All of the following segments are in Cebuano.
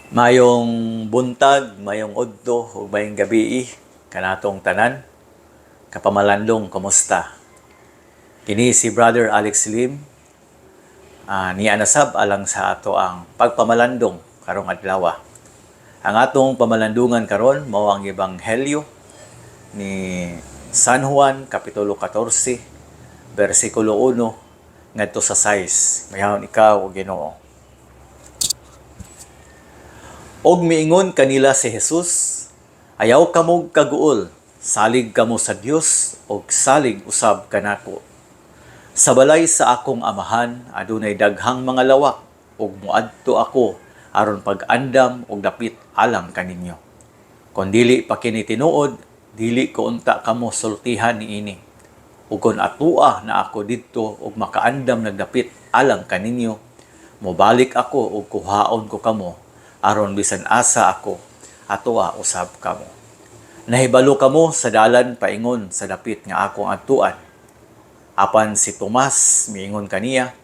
Mayong buntag, mayong udto, ug mayong gabii kanatong tanan. Kapamalandong, kumusta? Kini si Brother Alex Lim. Niya nasab alang sa ato ang pagpamalandong karong adlaw. Ang atong pamalandungan karon mao ang Ebanghelyo ni San Juan, kapitulo 14, bersikulo 1 ngadto sa 6. Mayahon ikaw, o Ginoo. Og miingon kanila si Jesus, "Ayaw kamog kaguol, salig kamo sa Dios og salig usab kanako. Sa balay sa akong Amahan adunay daghang mga lawak ug moadto ako aron pag-andam og dapit alang kaninyo. Kon dili pa kini tinuod, dili ko unta kamo sultihan niini. Ug kon atua na ako didto ug makaandam nagdapit alang kaninyo, mobalik ako ug kuhaon ko kamo aron bisan asa ako, atoa usab kamo. Nahibalo kamo sa dalan paingon sa dapit nga akong adtuan." Apan si Tomas miingon kaniya,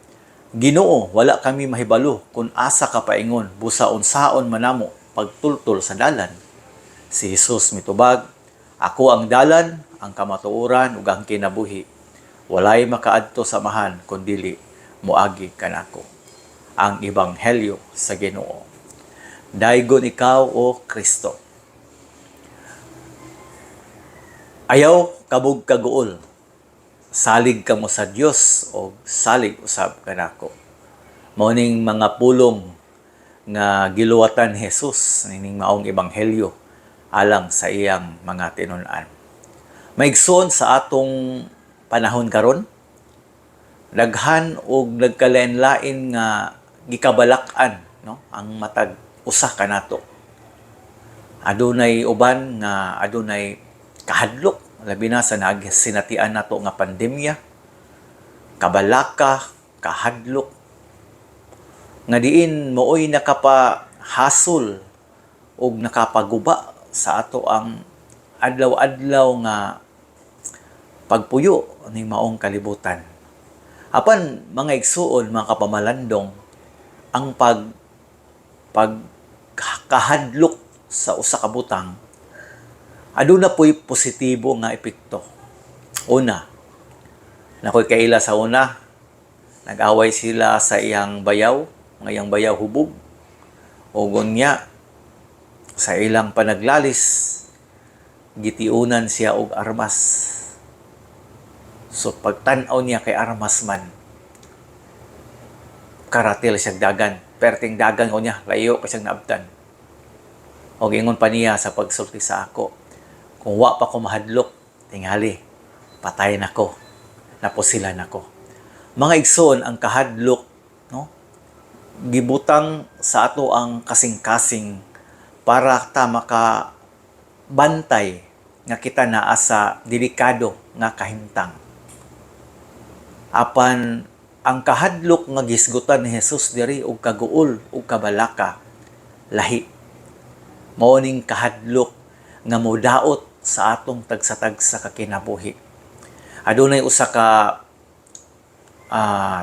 "Ginoo, wala kami mahibalo kung asa ka paingon, busa unsaon man namo pagtultol sa dalan?" Si Jesus mitubag, "Ako ang dalan, ang kamatuoran ug ang kinabuhi. Walay makaadto sa Amahan kun dili moagi kanako." Ang Ebanghelyo sa Ginoo. Daygon ikaw, o Kristo. Ayaw kamog kaguol. Salig kamo sa Dios o salig usab kanako. Mao ning mga pulong nga giluwatan ni Jesus nining maong ebanghelyo alang sa iyang mga tinun-an. Maigsoon, sa atong panahon karon, daghan og nagkalain-lain nga gikabalak-an, no, ang matag usa kanato. Adunay uban nga adunay kahadlok, labi na sa nagsinatian nato nga pandemya, kabalaka, kahadlok nga diin mooy nakapahasol og nakapaguba sa ato ang adlaw-adlaw nga pagpuyo ning maong kalibutan. Apan, mga igsuon, mga kapamalandong, ang pag pagkahadlok sa usa ka butang aduna po'y positibo nga epekto. Una, nakoy kaila sa una, nag-away sila sa iyang bayaw, nga iyang bayaw hubog. O unya, sa ilang panaglalis, gitiunan siya og armas. So pagtan-aw niya kay armas man, karatil siya dagan. Perting dagan ko niya, layo pa siyang naabtan. O ingon pa niya sa pagsulti sa ako, "Kung wa pa ko mahadlok, tingali, patay na ko, napusilan ako." Mga igsoon, ang kahadlok, no, gibutang sa ato ang kasing-kasing para ta maka bantay nga kita naa sa delikado nga kahimtang. Apan ang kahadlok nga gisgutan ni Jesus diri og kaguol ug kabalaka, lahi. Mao ning kahadlok nga modaot sa atong tagsa-tagsa ka kinabuhi. Adunay usa ka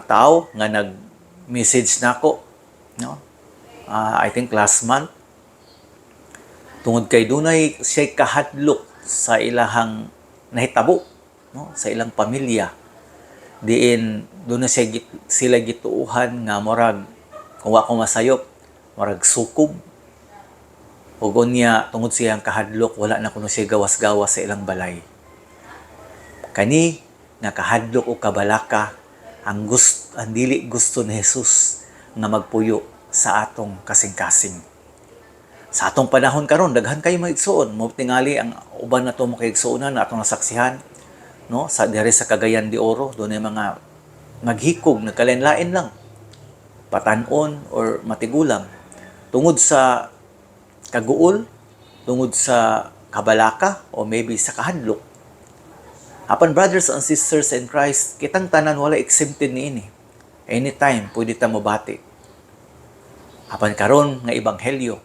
tao nga nag-message nako, no? I think last month, tungod kay dunay siya kahadlok sa ilahang nahitabo, no, sa ilang pamilya, diin doon na siya sila gituuhan nga murag, kung wa ko masayop, murag sukob. Ug unya, tungod siyang kahadlok, wala na kuno siya gawas-gawas sa ilang balay. Kani nga kahadlok o kabalaka ang gusto, ang dili gusto ni Jesus nga magpuyo sa atong kasing-kasing. Sa atong panahon karon, daghan kayo mga igsuon mo, tingali ang uban nato mga kaigsuonan na atong nasaksihan, no, sa diri sa Cagayan de Oro, dunay mga maghikog, nagkalain-lain lang, batan-on or matigulang, tungod sa kaguol, tungod sa kabalaka o maybe sa kahadlok. Apan, brothers and sisters in Christ, kitang tanan wala exempted niini. Anytime pwede ta mobati. Apan karon nga ebanghelyo,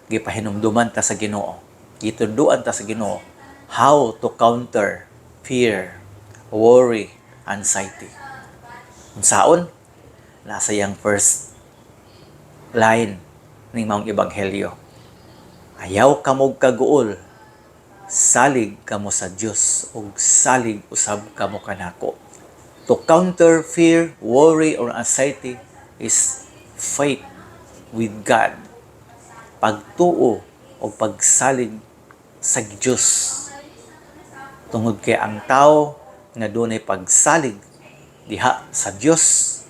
gipahinumduman ta sa Ginoo. Gitudloan ta sa Ginoo how to counter fear, worry, anxiety. Unsaon? Nasa iyang first line ning maong ebanghelyo. Ayaw kamo kaguol, salig kamo sa Dios ug salig usab kamo kanako. To counter fear, worry, or anxiety is faith with God. Pagtuo o pagsalig sa Dios. Tungod kay ang tao nga dunay pagsalig diha sa Dios,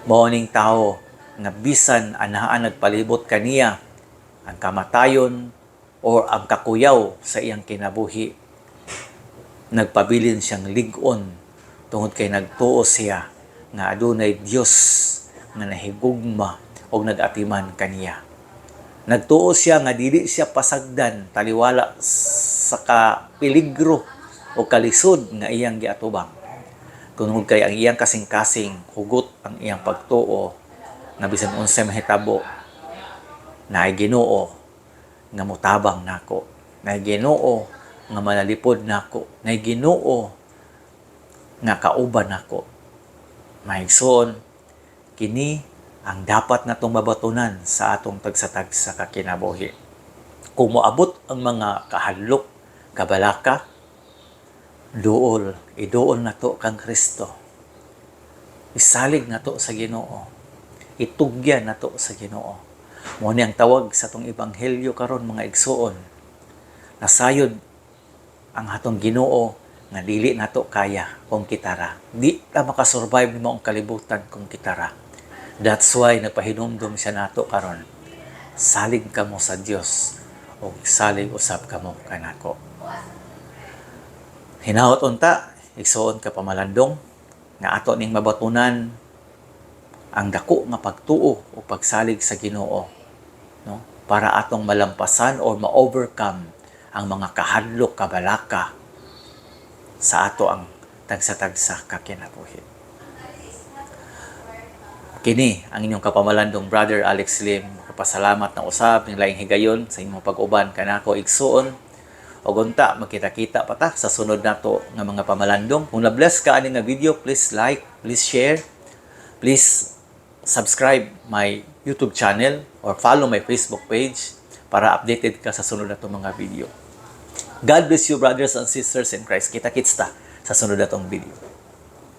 mao ning tao nga bisan anaa nagpalibot kaniya ang kamatayon or ang kakuyaw sa iyang kinabuhi, nagpabilin siyang lig-on tungod kay nagtuo siya nga adunay Dios nga nahigugma og nag-atiman kaniya. Nagtuo siya nga dili siya pasagdan taliwala sa kapeligro o kalisod nga iyang giatubang. Tungod kay ang iyang kasing-kasing hugot ang iyang pagtuo nga bisan unsay mahitabo, naay Ginoo nga motabang nako. Naay Ginoo nga manalipod nako. Naay Ginoo nga kauban nako. Mga igsoon, kini ang dapat natong mabatunan sa atong tagsa-tagsa ka kinabuhi. Kung moabot ang mga kahadlok, kabalaka, duol, iduol nato kang Kristo. Isalig nato sa Ginoo. Itugyan nato sa Ginoo. Mao ni ang tawag sa atong ebanghelyo karon, mga igsoon. Nasayod ang atong Ginoo nga dili nato kaya kung kita ra. Di ta makasurvive ni maong kalibutan kung kita ra. That's why nagpahinumdum siya nato karon. Salig kamo sa Dios ug salig usab kamo kanako. Hinaot unta, igsuon ka pamalandong, nga ato ning mabatunan ang dako nga pagtuo o pagsalig sa Ginoo, no, para atong malampasan or ma-overcome ang mga kahadlok, kabalaka sa ato ang tagsa-tagsa ka kinabuhi. Kini ang inyong kapamalandong Brother Alex Lim. Kapasalamat na usab ning laing higayon sa inyong pag-uban kanako, igsuon. Ug unta magkita-kita pa ta sa sunod nato nga mga pamalandong. Kung na-bless ka ani nga video, please like, please share, please subscribe my YouTube channel or follow my Facebook page para updated ka sa sunod natong mga video. God bless you, brothers and sisters in Christ. Kita-kits ta sa sunod natong video.